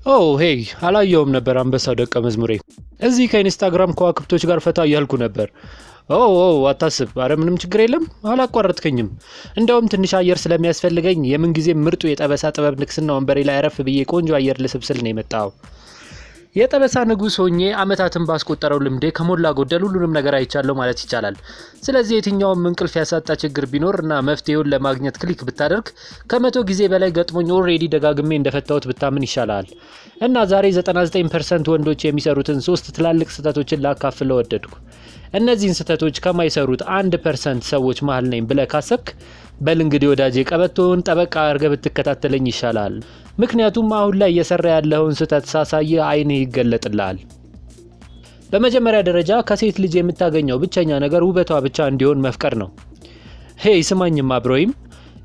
Oh hey፣ አላየውም ነበር አንበሳው ደቀ መዝሙሬ። እዚህ ከኢንስታግራም ከዋክብቶች ጋር ፈታ እያልኩ ነበር። Oh፣ አታስብ፣ አረ ምንም ችግር የለም፣ አላቋረጥከኝም። እንደውም ትንሽ አየር ስለሚያስፈልገኝ የምንጊዜ ምርጡ የጠበሳ ጥበብ ንግስና ወንበሬ ላይ አረፍ ብዬ ቆንጆ አየር ልስብ ስል ነው የመጣው። የጠበሳ ንጉሥ ሆኜ አመታትን ባስቆጠረው ልምዴ ከሞላ ጎደል ሁሉንም ነገር አይቻለሁ ማለት ይቻላል። ስለዚህ የትኛውም እንቅልፍ ያሳጣ ችግር ቢኖር እና መፍትሄውን ለማግኘት click ብታደርግ ከ100 ጊዜ በላይ ገጥሞኝ already ደጋግሜ እንደፈታሁት ብታምን ይሻላል። እና ዛሬ 99% ወንዶች የሚሰሩትን ሶስት ትላልቅ ስህተቶችን ላካፍል ወደድኩ። እነዚህን ስህተቶች ከማይሰሩት 1% ሰዎች መሀል ነኝ ብለህ ካሰብክ፣ በል እንግዲህ ወዳጄ፣ ቀበቶውን ጠበቅ አድርገህ ብትከታተለኝ ይሻላል። ምክንያቱም አሁን ላይ እየሰራ ያለኸውን ስህተት ሳሳይህ ዓይንህ ይገለጥልሃል። በመጀመሪያ ደረጃ ከሴት ልጅ የምታገኘው ብቸኛ ነገር ውበቷ ብቻ እንዲሆን መፍቀድ ነው። Hey፣ ስማኝማ bro፣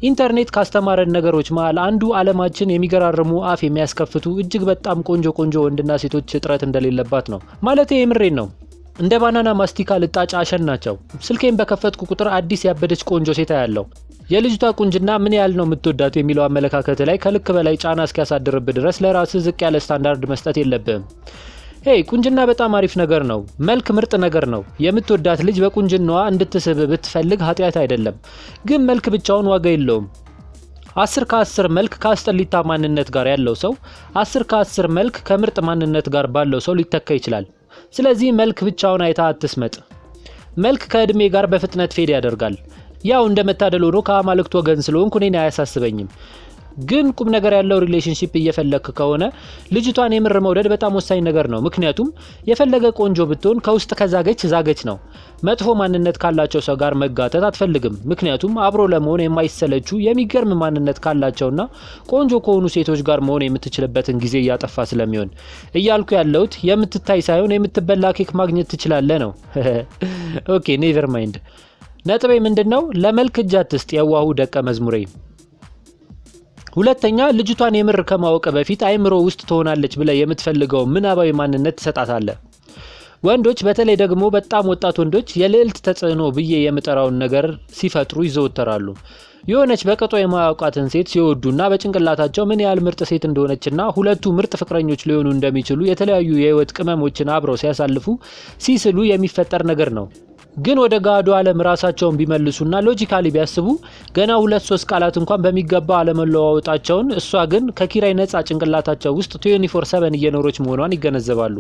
ኢንተርኔት ካስተማረን ነገሮች መሃል አንዱ ዓለማችን የሚገራርሙ፣ አፍ የሚያስከፍቱ፣ እጅግ በጣም ቆንጆ ቆንጆ ወንድና ሴቶች እጥረት እንደሌለባት ነው። ማለቴ የምሬን ነው። እንደ banana ማስቲካ ልጣጭ አሸን ናቸው። ስልኬን በከፈትኩ ቁጥር አዲስ ያበደች ቆንጆ ሴት አያለሁ። የልጅቷ ቁንጅና ምን ያህል ነው የምትወዳት የሚለው አመለካከት ላይ ከልክ በላይ ጫና እስኪያሳድርብህ ድረስ ለራስህ ዝቅ ያለ ስታንዳርድ መስጠት የለብህም። Hey፣ ቁንጅና በጣም አሪፍ ነገር ነው። መልክ ምርጥ ነገር ነው። የምትወዳት ልጅ በቁንጅናዋ እንድትስብ ብትፈልግ ኃጢአት አይደለም። ግን መልክ ብቻውን ዋጋ የለውም። 10 ከ10 መልክ ከአስጠሊታ ማንነት ጋር ያለው ሰው 10 ከ10 መልክ ከምርጥ ማንነት ጋር ባለው ሰው ሊተካ ይችላል። ስለዚህ መልክ ብቻውን አይተህ አትስመጥ። መልክ ከእድሜ ጋር በፍጥነት fade ያደርጋል። ያው እንደ መታደል ሆኖ ከአማልክት ወገን ስለሆንኩ እኔን አያሳስበኝም። ግን ቁም ነገር ያለው relationship እየፈለግክ ከሆነ ልጅቷን የምር መውደድ በጣም ወሳኝ ነገር ነው። ምክንያቱም የፈለገ ቆንጆ ብትሆን ከውስጥ ከዛገች ዛገች ነው። መጥፎ ማንነት ካላቸው ሰው ጋር መጋተት አትፈልግም። ምክንያቱም አብሮ ለመሆን የማይሰለቹ የሚገርም ማንነት ካላቸውና ቆንጆ ከሆኑ ሴቶች ጋር መሆን የምትችልበትን ጊዜ እያጠፋ ስለሚሆን። እያልኩ ያለሁት የምትታይ ሳይሆን የምትበላ ኬክ ማግኘት ትችላለህ ነው። Okay, never mind። ነጥቤ ምንድን ነው? ለመልክ እጅ አትስጥ የዋሁ ደቀ መዝሙሬ። ሁለተኛ፣ ልጅቷን የምር ከማወቅ በፊት አይምሮ ውስጥ ትሆናለች ብለህ የምትፈልገው ምናባዊ ማንነት ትሰጣታለህ። ወንዶች፣ በተለይ ደግሞ በጣም ወጣት ወንዶች፣ የልዕልት ተጽዕኖ ብዬ የምጠራውን ነገር ሲፈጥሩ ይዘወተራሉ። የሆነች በቅጡ የማያውቋትን ሴት ሲወዱና በጭንቅላታቸው ምን ያህል ምርጥ ሴት እንደሆነችና ሁለቱ ምርጥ ፍቅረኞች ሊሆኑ እንደሚችሉ የተለያዩ የህይወት ቅመሞችን አብረው ሲያሳልፉ ሲስሉ የሚፈጠር ነገር ነው። ግን ወደ ገሃዱ ዓለም ራሳቸውን ቢመልሱና logically ቢያስቡ ገና ሁለት ሶስት ቃላት እንኳን በሚገባ አለመለዋወጣቸውን፣ እሷ ግን ከኪራይ ነፃ ጭንቅላታቸው ውስጥ 24/7 እየኖረች መሆኗን ይገነዘባሉ።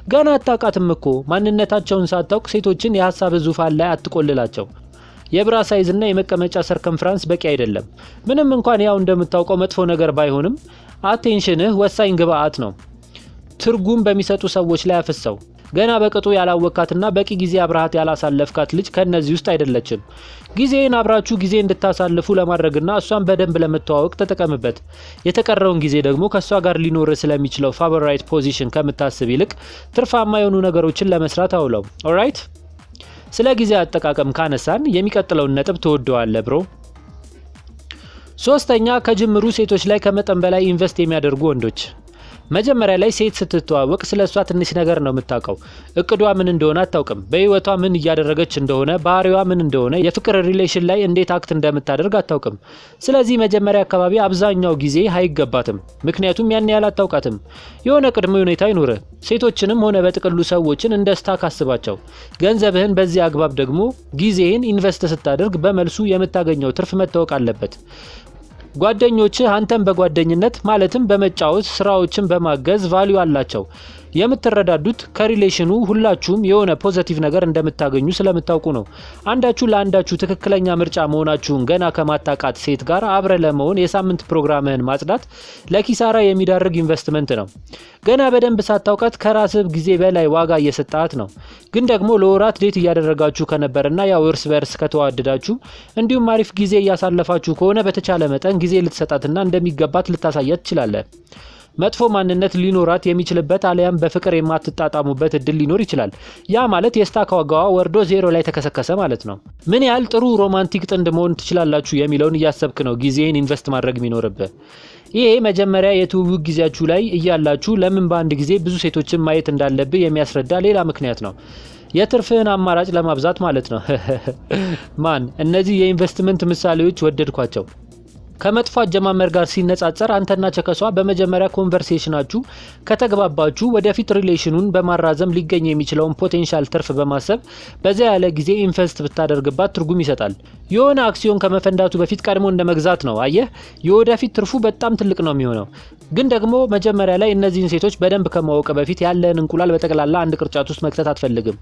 ገና አታውቃትም እኮ። ማንነታቸውን ሳታውቅ ሴቶችን የሀሳብ ዙፋን ላይ አትቆልላቸው። የ bra size እና የመቀመጫ circumference በቂ አይደለም። ምንም እንኳን ያው እንደምታውቀው መጥፎ ነገር ባይሆንም attention ህ ወሳኝ ግብአት ነው። ትርጉም በሚሰጡ ሰዎች ላይ አፍሰው። ገና በቅጡ ያላወካትና በቂ ጊዜ አብረሃት ያላሳለፍካት ልጅ ከእነዚህ ውስጥ አይደለችም። ጊዜን አብራችሁ ጊዜ እንድታሳልፉ ለማድረግና እሷን በደንብ ለመተዋወቅ ተጠቀምበት። የተቀረውን ጊዜ ደግሞ ከእሷ ጋር ሊኖር ስለሚችለው favorite position ከምታስብ ይልቅ ትርፋማ የሆኑ ነገሮችን ለመስራት አውለው። Alright። ስለ ጊዜ አጠቃቀም ካነሳን የሚቀጥለውን ነጥብ ትወደዋለህ bro። ሶስተኛ፣ ከጅምሩ ሴቶች ላይ ከመጠን በላይ invest የሚያደርጉ ወንዶች። መጀመሪያ ላይ ሴት ስትተዋወቅ ስለ እሷ ትንሽ ነገር ነው የምታውቀው። እቅዷ ምን እንደሆነ አታውቅም። በህይወቷ ምን እያደረገች እንደሆነ፣ ባህሪዋ ምን እንደሆነ፣ የፍቅር relation ላይ እንዴት act እንደምታደርግ አታውቅም። ስለዚህ መጀመሪያ አካባቢ አብዛኛው ጊዜ አይገባትም። ምክንያቱም ያን ያህል አታውቃትም። የሆነ ቅድመ ሁኔታ ይኑርህ። ሴቶችንም ሆነ በጥቅሉ ሰዎችን እንደ stock አስባቸው። ገንዘብህን፣ በዚህ አግባብ ደግሞ ጊዜህን invest ስታደርግ በመልሱ የምታገኘው ትርፍ መታወቅ አለበት። ጓደኞችህ አንተን በጓደኝነት፣ ማለትም በመጫወት፣ ስራዎችን በማገዝ value አላቸው። የምትረዳዱት ከ relation ኑ ሁላችሁም የሆነ positive ነገር እንደምታገኙ ስለምታውቁ ነው። አንዳችሁ ለአንዳችሁ ትክክለኛ ምርጫ መሆናችሁን ገና ከማታውቃት ሴት ጋር አብረህ ለመሆን የሳምንት ፕሮግራምህን ማጽዳት ለኪሳራ የሚዳርግ ኢንቨስትመንት ነው። ገና በደንብ ሳታውቃት ከራስህ ጊዜ በላይ ዋጋ እየሰጣት ነው። ግን ደግሞ ለወራት date እያደረጋችሁ ከነበረና ያው እርስ በእርስ ከተዋደዳችሁ እንዲሁም አሪፍ ጊዜ እያሳለፋችሁ ከሆነ በተቻለ መጠን ጊዜ ልትሰጣትና እንደሚገባት ልታሳያት ትችላለህ። መጥፎ ማንነት ሊኖራት የሚችልበት አሊያም በፍቅር የማትጣጣሙበት እድል ሊኖር ይችላል። ያ ማለት የ stock ዋጋዋ ወርዶ ዜሮ ላይ ተከሰከሰ ማለት ነው። ምን ያህል ጥሩ romantic ጥንድ መሆን ትችላላችሁ የሚለውን እያሰብክ ነው ጊዜህን invest ማድረግ የሚኖርብህ። ይሄ መጀመሪያ የትውውቅ ጊዜያችሁ ላይ እያላችሁ ለምን በአንድ ጊዜ ብዙ ሴቶችን ማየት እንዳለብህ የሚያስረዳ ሌላ ምክንያት ነው። የትርፍህን አማራጭ ለማብዛት ማለት ነው። Man፣ እነዚህ የኢንቨስትመንት ምሳሌዎች ወደድኳቸው። ከመጥፎ አጀማመር ጋር ሲነጻጸር አንተና ቸከሷ በመጀመሪያ conversation ኣችሁ ከተግባባችሁ ወደፊት relation ኑን በማራዘም ሊገኝ የሚችለውን potential ትርፍ በማሰብ በዛ ያለ ጊዜ invest ብታደርግባት ትርጉም ይሰጣል። የሆነ አክሲዮን ከመፈንዳቱ በፊት ቀድሞ እንደ መግዛት ነው። አየህ፣ የወደፊት ትርፉ በጣም ትልቅ ነው የሚሆነው። ግን ደግሞ መጀመሪያ ላይ እነዚህን ሴቶች በደንብ ከማወቅ በፊት ያለህን እንቁላል በጠቅላላ አንድ ቅርጫት ውስጥ መክተት አትፈልግም።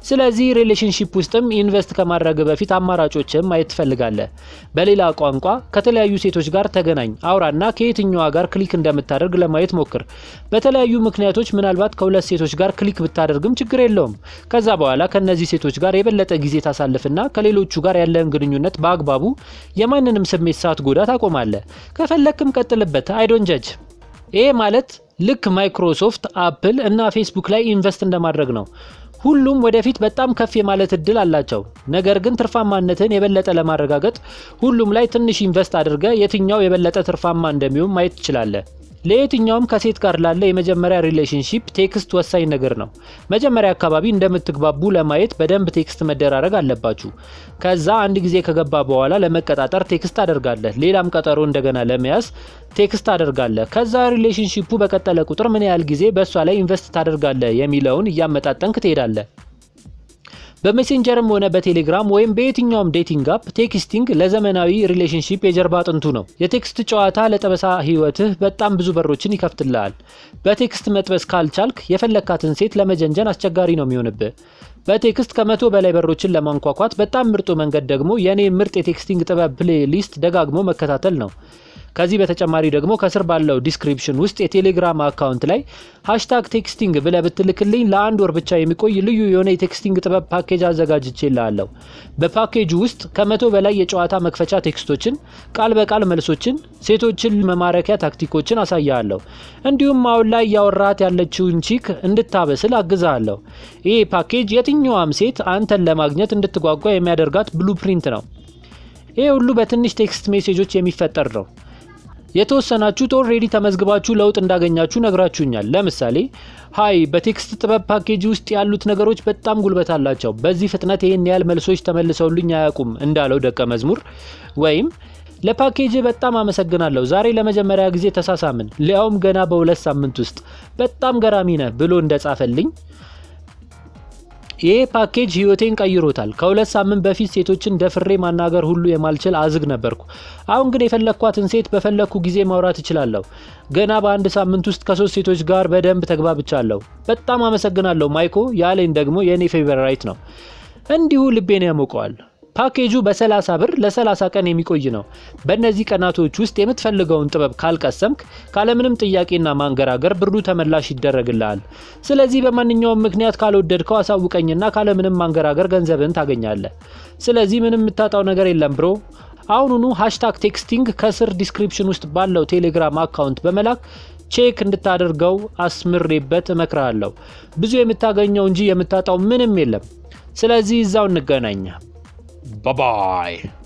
ስለዚህ relationship ውስጥም invest ከማድረግ በፊት አማራጮችን ማየት ትፈልጋለህ። በሌላ ቋንቋ ከተለያዩ ሴቶች ጋር ተገናኝ፣ አውራና ከየትኛዋ ጋር click እንደምታደርግ ለማየት ሞክር። በተለያዩ ምክንያቶች ምናልባት ከሁለት ሴቶች ጋር click ብታደርግም ችግር የለውም። ከዛ በኋላ ከነዚህ ሴቶች ጋር የበለጠ ጊዜ ታሳልፍና ከሌሎቹ ጋር ያለህን ግንኙነት በአግባቡ የማንንም ስሜት ሳትጎዳ ታቆማለህ። ከፈለክም ቀጥልበት። I don't judge። ይሄ ማለት ልክ ማይክሮሶፍት፣ አፕል እና ፌስቡክ ላይ invest እንደማድረግ ነው። ሁሉም ወደፊት በጣም ከፍ የማለት እድል አላቸው። ነገር ግን ትርፋማነትን የበለጠ ለማረጋገጥ ሁሉም ላይ ትንሽ invest አድርገህ የትኛው የበለጠ ትርፋማ እንደሚሆን ማየት ትችላለህ። ለየትኛውም ከሴት ጋር ላለ የመጀመሪያ relationship text ወሳኝ ነገር ነው። መጀመሪያ አካባቢ እንደምትግባቡ ለማየት በደንብ text መደራረግ አለባችሁ። ከዛ አንድ ጊዜ ከገባ በኋላ ለመቀጣጠር text ታደርጋለህ። ሌላም ቀጠሮ እንደገና ለመያዝ text ታደርጋለህ። ከዛ relationship ኡ በቀጠለ ቁጥር ምን ያህል ጊዜ በእሷ ላይ invest ታደርጋለህ የሚለውን እያመጣጠንክ ትሄዳለህ። በሜሴንጀርም ሆነ በቴሌግራም ወይም በየትኛውም dating app texting ለዘመናዊ relationship የጀርባ አጥንቱ ነው። የ text ጨዋታ ለጠበሳ ህይወትህ በጣም ብዙ በሮችን ይከፍትልሃል። በ text መጥበስ ካልቻልክ የፈለካትን ሴት ለመጀንጀን አስቸጋሪ ነው የሚሆንብህ። በ text ከ100 በላይ በሮችን ለማንኳኳት በጣም ምርጡ መንገድ ደግሞ የኔ ምርጥ የ texting ጥበብ playlist ደጋግሞ መከታተል ነው። ከዚህ በተጨማሪ ደግሞ ከስር ባለው description ውስጥ የቴሌግራም account ላይ #texting ብለህ ብትልክልኝ ለአንድ ወር ብቻ የሚቆይ ልዩ የሆነ የ texting ጥበብ ፓኬጅ አዘጋጅቼልሃለሁ። በፓኬጁ ውስጥ ከ100 በላይ የጨዋታ መክፈቻ text ኦችን፣ ቃል በቃል መልሶችን፣ ሴቶችን መማረኪያ ታክቲኮችን አሳያለሁ። እንዲሁም አሁን ላይ እያወራሃት ያለችውን chick እንድታበስል አግዝሃለሁ። ይህ ፓኬጅ የትኛዋም ሴት አንተን ለማግኘት እንድትጓጓ የሚያደርጋት blueprint ነው። ይህ ሁሉ በትንሽ text message ኦች የሚፈጠር ነው። የተወሰናችሁት already ተመዝግባችሁ ለውጥ እንዳገኛችሁ ነግራችሁኛል። ለምሳሌ "Hi፣ በ text ጥበብ ፓኬጅ ውስጥ ያሉት ነገሮች በጣም ጉልበት አላቸው። በዚህ ፍጥነት ይህን ያህል መልሶች ተመልሰውልኝ አያውቁም" እንዳለው ደቀ መዝሙር፣ ወይም "ለፓኬጅ በጣም አመሰግናለሁ። ዛሬ ለመጀመሪያ ጊዜ ተሳሳምን፣ ሊያውም ገና በ2 ሳምንት ውስጥ፣ በጣም ገራሚ ነህ" ብሎ እንደጻፈልኝ፣ "ይሄ ፓኬጅ ህይወቴን ቀይሮታል። ከ2 ሳምንት በፊት ሴቶችን ደፍሬ ማናገር ሁሉ የማልችል አዝግ ነበርኩ። አሁን ግን የፈለግኳትን ሴት በፈለግኩ ጊዜ ማውራት እችላለሁ። ገና በአንድ ሳምንት ውስጥ ከሶስት ሴቶች ጋር በደንብ ተግባብቻለሁ። በጣም አመሰግናለሁ ማይኮ" ያለኝ ደግሞ የእኔ favorite ነው። እንዲሁ ልቤን ያሞቀዋል። ፓኬጁ በ30 ብር ለ30 ቀን የሚቆይ ነው። በእነዚህ ቀናቶች ውስጥ የምትፈልገውን ጥበብ ካልቀሰምክ ካለምንም ጥያቄና ማንገራገር ብሩ ተመላሽ ይደረግልሃል። ስለዚህ በማንኛውም ምክንያት ካልወደድከው አሳውቀኝና ካለምንም ማንገራገር ገንዘብህን ታገኛለህ። ስለዚህ ምንም የምታጣው ነገር የለም bro። አሁኑኑ #texting ከስር description ውስጥ ባለው ቴሌግራም account በመላክ check እንድታደርገው አስምሬበት እመክርሃለሁ። ብዙ የምታገኘው እንጂ የምታጣው ምንም የለም። ስለዚህ እዛው እንገናኝ። Bye bye.